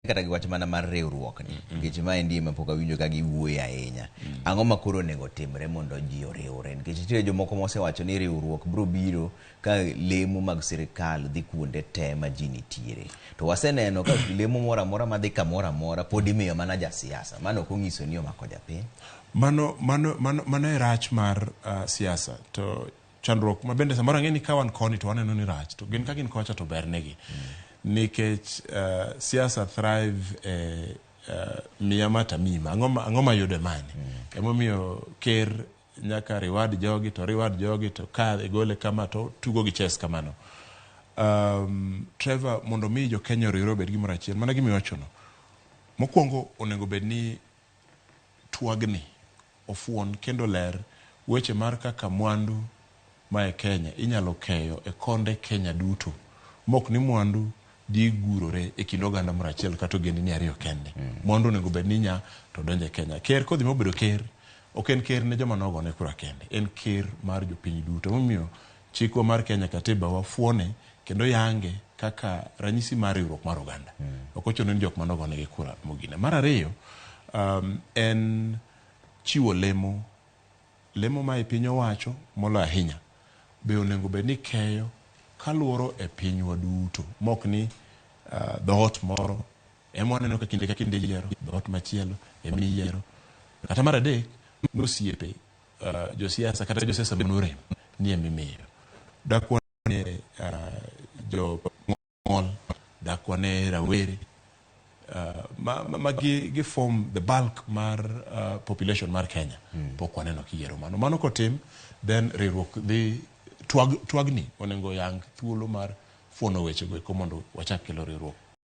Kata gi wach mana mar riwruok ni, nikech maendi ema pok awinjo ka giwuoye ahinya. Ang'o ma koro onego timre mondo ji oriwre? Nikech nitiere jomoko mosewacho ni riwruok biro biro ka lemo mag sirikal dhi kuonde te ma ji nitiere. To waseneno ka lemo moro amora madhi kamoro amora pod imiyo mana jasiasa. Mano ok onyiso ni omako japiny. Mano e rach mar siasa. To chandruok ma bende samoro ang'e ni ka wan koni to waneno ni rach, to gin ka gin kocha to ber negi. Nikech siasa thrive e miya ma tamima. Ang'o ma yudo e mani? Emomiyo ker nyaka reward jogi to reward jogi to ka igole kama to tugo gi chess kamano. Trevor, mondo mi jo Kenya oriwre obed gimoro achiel, mana gima iwachono. Mokwongo onego bed ni twagni ofuon kendo ler weche mar kaka mwandu ma e Kenya inyalo keyo e konde Kenya duto, mok ni mwandu dhi gurore e kind oganda moro achiel kata ogendini ariyo kende. Mwandu onego bed ni nya to donjo e Kenya. Ker kodhi mobedo ker, ok en ker ne joma nogone kura kende, en ker mar jopiny duto. Emomiyo chikwa mar Kenya, katiba wa fuone kendo yange kaka ranyisi mar riwruok mar oganda. Ok ochuno ni jok manogonegi kura mogine. Mar ariyo, en chiwo lemo. Lemo ma e piny owacho moloyo ahinya be onego bed ni keyo kaluoro e pinywa duto, mok ni dhoot moro ema waneno ka kinde ka kinde iyiero, dhoot machielo ema iyiero. Kata mar adek, osiepe josiasa kata josiasa manorem ni ema imiyo. Dak wane jong'ol, dak wane rawere ma gi form the bulk mar population mar Kenya. Pok waneno kiyiero mano. Mano kotim, then riwruok dhi twagni onego yang thuolo mar fuono wechego eko mondo wachak kelo riwruok.